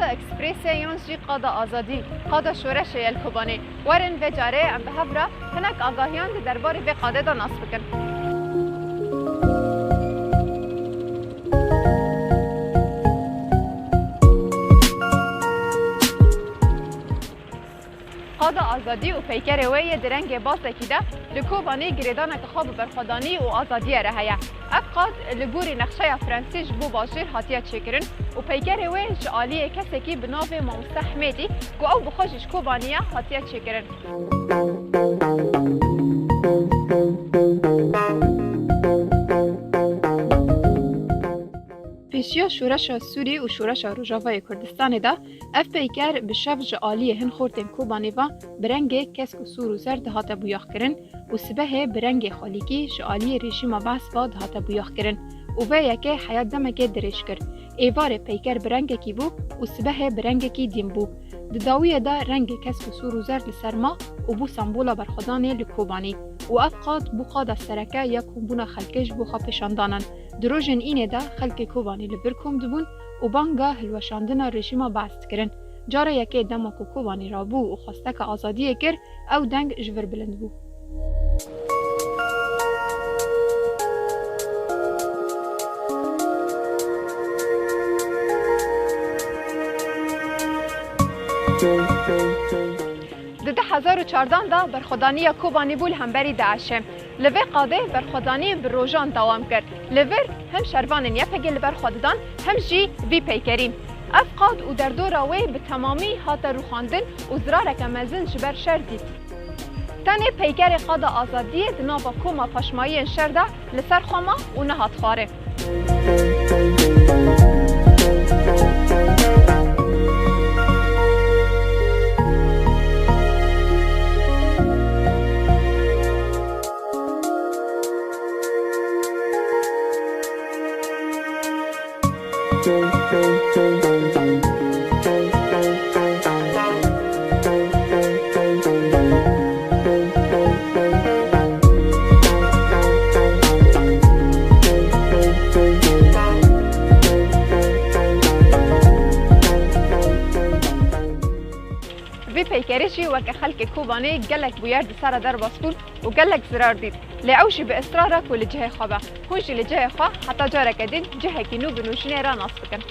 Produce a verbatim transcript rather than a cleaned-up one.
Expressê yan jî Qada Azadî, Qada Şoreşê ye li Kobanê. Werin vê carê em bi hev re hinek agahiyan di derbarê vê qadê de nas bikin. Qada Azadî û peykerê wê yê di rengê bazekî de li Kobanî girêdaneke xwe bi berxwedanî û azadiyê re heye. Ev qad li gorî nexşeya Frensî ji bo bajêr hatiye çêkirin û peykerê wê ji aliyê kesekî bi navê Mamoste Hemêdî ku ew bi xwe jî ji Kobanî ye hatiye çêkirin. Pêşiya şoreşa Sûrî û şoreşa Rojavayê Kurdistanê de ev peyker bi şev ji aliyê hin xortên Kobanê ve bi rengê kesk û sûr û zerd dihate bûyaxkirin û sibehê bi rengê xwelîkî ji aliyê rejîma Bees ve dihate bûyaxkirin û vê yekê heya demekê dirêj kir. Êvarê peyker bi rengekî bû û sibehê bi rengekî dîn bû. Di dawiyê de rengê kesk û sûr û zerd li ser ma û bû sembola berxwedanê li Kobanî û ev qad bû qada sereke ya kombûna xelkê ji bo xwe pêşandanan. Di rojên înê de xelkê Kobanî li vir kom dibûn û banga hilweşandina rejîma Bees dikirin. Cara yekê dema ku Kobanî rabû û xwesteke azadiyê kir, ew deng ji vir bilind bû. Di du hezar û çardan de berxwedaniya Kobanî bû li hemberî DAIŞê. Li vê qadê berxwedaniyên bi rojan dewam kir. Li vir hem şervanên YPGê li ber xwe didan, hem jî vî peykerî. Ev qad û derdora wê bi temamî hate rûxandin û zirareke mezin ji ber şer dît. Tenê peykerê Qada Azadiyê di nava koma paşmayiyên şer de li ser xwe ma û nehat xwarê. Vî peykerî jî weke xelkê Kobanê gelek bûyer di ser re derbas bûn û gelek zirar dît. Lê ew jî bi israr e ku li cihê xwe be. Hûn jî li cihê xwe heta careke din cihekî nû bi nûjinê re nas bikin.